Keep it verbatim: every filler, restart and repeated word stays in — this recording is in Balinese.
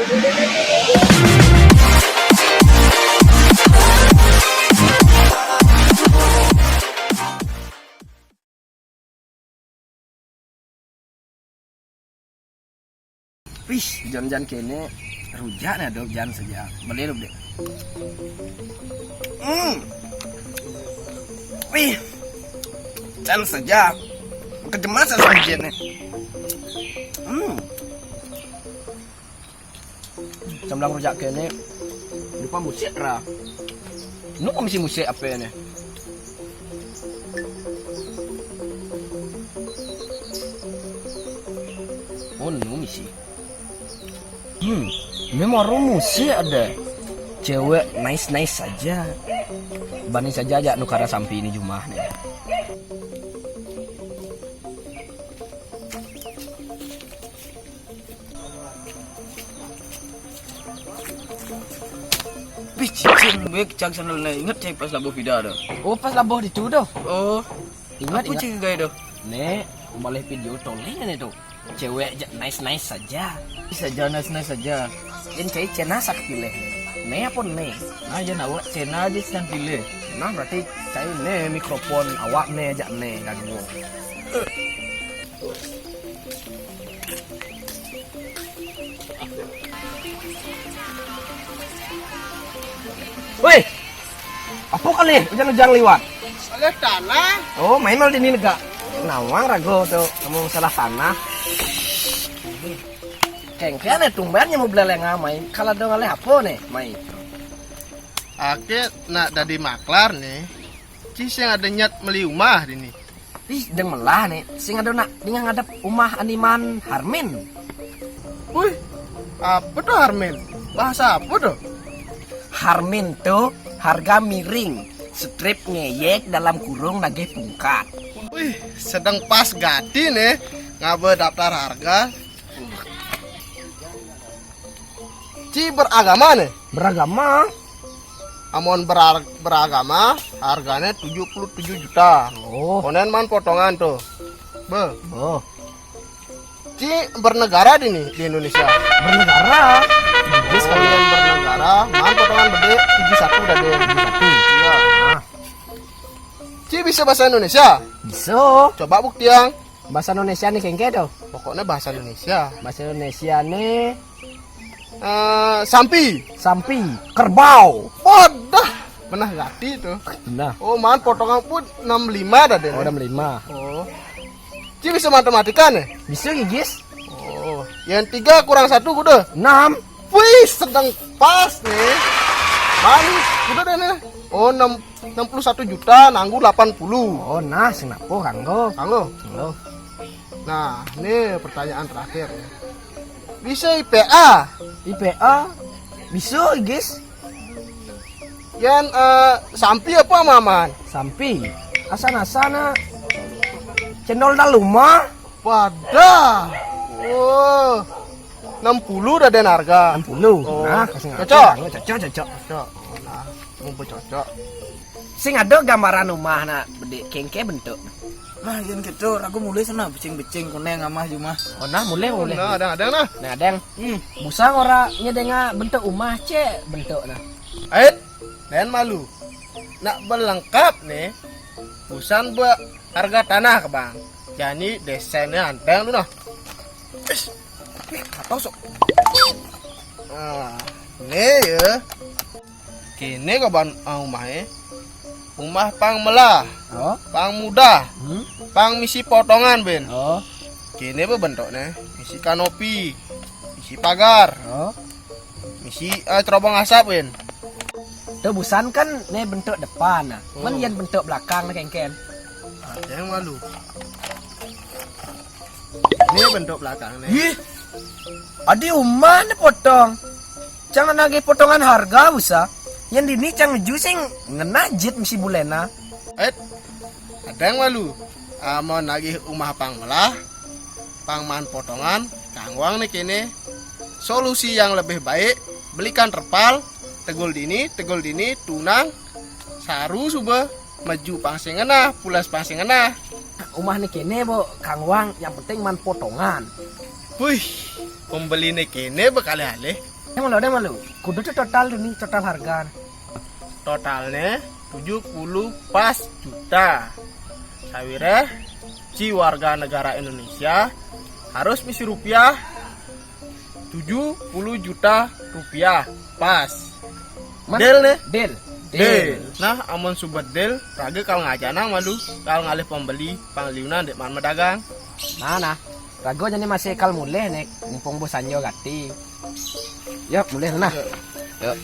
Wih, jan-jan kene rujak ne dok jan saja. Boleh dok dek. Hmm. Wih, jan saja. Kejemasan saja ne. Hmm. Sambilang rujak kene, lupa musik ra. Nu komisi musik apa ne? Oh, nu misi. Hmm, memang rumus sih ada. Cewek nice-nice saja. Bani saja aja nukara sampi ini jumah nih. Bih, cicing, gue kecak sandal nih. Ingat cek pas labuh pida dah. Oh, pas labuh di tu dah. Oh, ingat, aku ingat. Cek gai dah. Nih, balih video toleh nih tu. Cewek aja nice-nice saja. Saja nice-nice saja. Yang cai cena sak pilih. Nih apa nih? Nah, jangan awak cena aja sedang pilih. Nah, berarti cai nih mikrofon awak nih aja nih ganggu. Woi, apa kali ujang-ujang liwat? Oleh tanah. Oh, main mal di ini negak. Nawang rago tu, kamu salah tanah. Kengkene tumben nya mau beli lenga mai. Kalau dong oleh apa nih, mai? Ake nak dadi maklar nih. Ci sing ada nyat meli umah dini. Ih, deng melah nih. Sing ada nak dingin ngadep umah animan Harmin. Wih, apa tuh Harmin? Bahasa apa tuh? Harmin tuh harga miring, strip ngeyek dalam kurung nagih pungkat. Wih, sedang pas gati nih ngaba daftar harga. Ci beragama nih? Beragama. Amun berar-, beragama, harganya tujuh puluh tujuh juta. Oh. Konen man potongan tuh. Be. Oh. Ci bernegara di nih, di Indonesia. Bernegara. Inggris. Oh, kalian bernegara, man potongan gede tujuh satu dah deh. Tujuh satu. Iya. Nah. Ci bisa bahasa Indonesia? Bisa. Coba bukti yang. Bahasa Indonesia nih kengke tuh. Pokoknya bahasa Indonesia. Bahasa Indonesia nih. Eh, sampi. Sampi, kerbau. Wadah, pernah gati tuh. Nah. Oh, man potongan pun enam lima dah deh. Oh, enam lima. Oh. Ci bisa matematika nih? Bisa, Gigis. Oh, yang tiga kurang satu kuda? Enam. Wih, sedang pas nih. Man, kuda deh nih. Oh, enam, enam puluh satu juta, nanggu delapan puluh. Oh, nah, sing napo, kanggo. Kanggo. Kanggo. Nah, ini pertanyaan terakhir. Bisa I P A? I P A? Bisa, Gis. Yan, eh, sampi apa, Maman? Sampi. Asana-asana. Cendol daluma. Pada. Oh, enam puluh dah den harga. Enam puluh. Oh. Nah, kasih ngaco. Cocok? Cocok, cocok. Cocok. Nah, mau cocok. Sing ada gambaran rumah nak bedik kengke bentuk. Nah, yang gitu, aku mulai sana becing-becing kuning amah jumah. Oh, nah, mulai, mulai. Nah, ada, ada nah. Nah, ada yang. Hmm. Busang ora nyedenga bentuk rumah, cek bentuk nah. Ait, dan malu. Nak belengkap nih, busan buat harga tanah ke bang. Jadi desainnya anteng lu nah. Ih, ih, kata sok. Nah, ini ya. Kini ke ban ah, rumah eh. Rumah pang melah, oh, pang mudah, hmm, pang misi potongan ben. Oh. Kini apa bentuknya? Misi kanopi, misi pagar. Oh. Misi, eh, terobong asap, Win. Tuh busan kan nih bentuk depan nah. Hmm. Men yang bentuk belakang nih kengken. Ada yang malu. Ini bentuk belakang nih. Ih. Adi umah nih potong. Jangan nagih potongan harga usah. Yang dini cang ju sing ngena jit misi bulena. Eh, ada yang malu. Amun nagih umah pang melah, pang maan potongan, kanggo nih kene. Solusi yang lebih baik, belikan terpal, tegul dini, tegul dini, tunang, saru suba, maju pang sing ngenah, pulas pang sing ngenah. Umah nih kene, bo, kanggo, yang penting maan potongan. Wih, pembeli nih kene bekali alih. Deh malu, deh malu. Kudu tu total tu ni, total harga. Totalnya tujuh puluh pas juta. Sawireh ci warga negara Indonesia harus misi rupiah tujuh puluh juta rupiah pas. Deal nih. Deal. Deal. Nah, amun subat deal, raga kal ngajanang malu, kal ngalih pembeli, pangliunan dek man madagang. Nah, nah. Raga jani masih kal mulih nih, mumpung bosan jo gati. Yuk, mulih nah. Yuk.